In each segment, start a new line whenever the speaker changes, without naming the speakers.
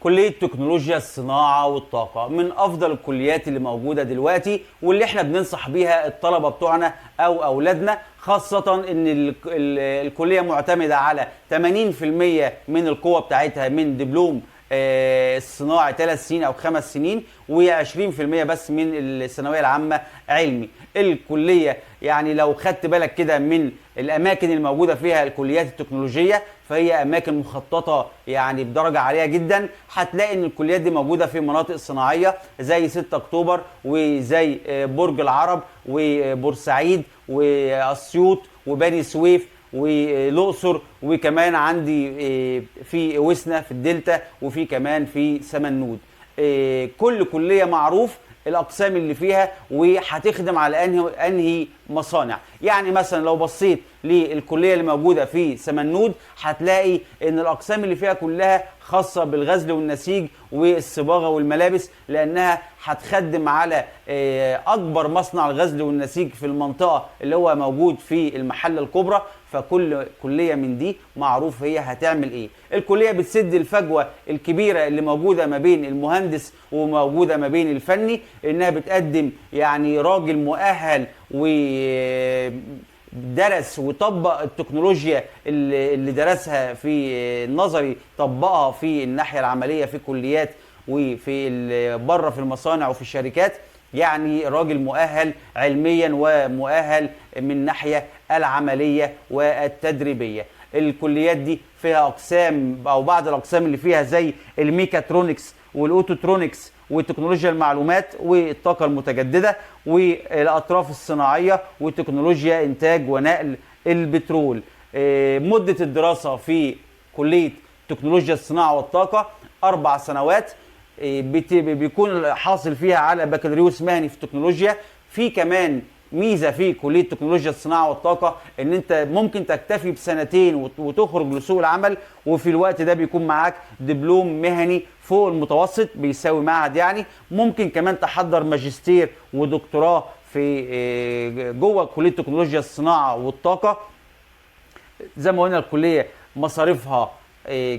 كلية تكنولوجيا الصناعة والطاقة من أفضل الكليات اللي موجودة دلوقتي، واللي احنا بننصح بيها الطلبة بتوعنا أو أولادنا، خاصة إن الكلية معتمدة على 80% من القوة بتاعتها من دبلوم الصناعي 3 سنين أو 5 سنين، و20% بس من الثانوية العامة علمي. الكلية يعني لو خدت بالك كده من الأماكن الموجودة فيها الكليات التكنولوجية، فهي أماكن مخططة يعني بدرجة عالية جدا. هتلاقي إن الكليات دي موجودة في مناطق صناعية زي 6 أكتوبر وزي برج العرب وبورسعيد وأسيوط وبني سويف والأقصر، وكمان عندي في وسنا في الدلتا، وفي كمان في سمنود. كل كلية معروف الأقسام اللي فيها وهتخدم على أنهي مصانع. يعني مثلا لو بصيت للكلية اللي موجودة في سمنود، هتلاقي إن الأقسام اللي فيها كلها خاصة بالغزل والنسيج والصباغة والملابس، لأنها هتخدم على أكبر مصنع الغزل والنسيج في المنطقة اللي هو موجود في المحلة الكبرى. فكل كلية من دي معروف هي هتعمل ايه. الكلية بتسد الفجوة الكبيرة اللي موجودة ما بين المهندس وموجودة ما بين الفني، انها بتقدم يعني راجل مؤهل و درس وطبق التكنولوجيا اللي درسها في النظري، طبقها في الناحية العملية في كليات وفي بره في المصانع وفي الشركات. يعني راجل مؤهل علميا ومؤهل من ناحية العملية والتدريبية. الكليات دي فيها أقسام أو بعض الأقسام اللي فيها زي الميكاترونكس والأوتوترونكس وتكنولوجيا المعلومات والطاقة المتجددة والأطراف الصناعية وتكنولوجيا إنتاج ونقل البترول. مدة الدراسة في كلية تكنولوجيا الصناعة والطاقة 4 سنوات، بيكون حاصل فيها على بكالوريوس مهني في التكنولوجيا. في كمان ميزة في كليه تكنولوجيا الصناعة والطاقة ان انت ممكن تكتفي بسنتين وتخرج لسوق العمل، وفي الوقت ده بيكون معاك دبلوم مهني فوق المتوسط بيساوي معهد. يعني ممكن كمان تحضر ماجستير ودكتوراه في جوه كليه تكنولوجيا الصناعة والطاقة. زي ما قلنا الكلية مصاريفها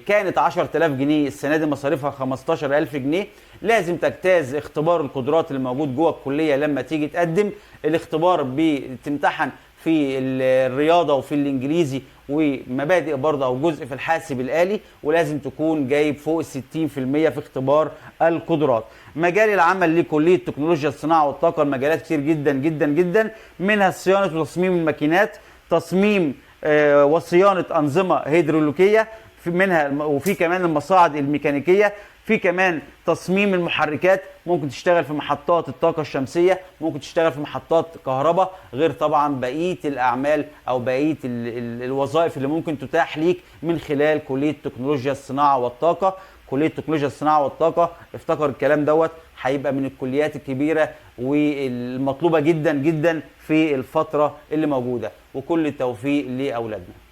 كانت 10000 جنيه، السنة دي مصاريفها 15000 جنيه. لازم تجتاز اختبار القدرات اللي موجود جوه الكلية لما تيجي تقدم الاختبار، بتمتحن في الرياضة وفي الانجليزي ومبادئ برضه او جزء في الحاسب الآلي، ولازم تكون جايب فوق الستين في المية في اختبار القدرات. مجال العمل لكلية تكنولوجيا الصناعة والطاقة المجالات كتير جدا جدا جدا، منها صيانة وتصميم الماكينات، تصميم وصيانة أنظمة هيدروليكية في منها، وفي كمان المصاعد الميكانيكية، في كمان تصميم المحركات، ممكن تشتغل في محطات الطاقة الشمسية، ممكن تشتغل في محطات كهرباء، غير طبعا بقية الأعمال أو بقية الوظائف اللي ممكن تتاح ليك من خلال كلية تكنولوجيا الصناعة والطاقة. كلية تكنولوجيا الصناعة والطاقة افتكر الكلام دوت هيبقى من الكليات الكبيرة والمطلوبة جدا جدا في الفترة اللي موجودة، وكل التوفيق لأولادنا.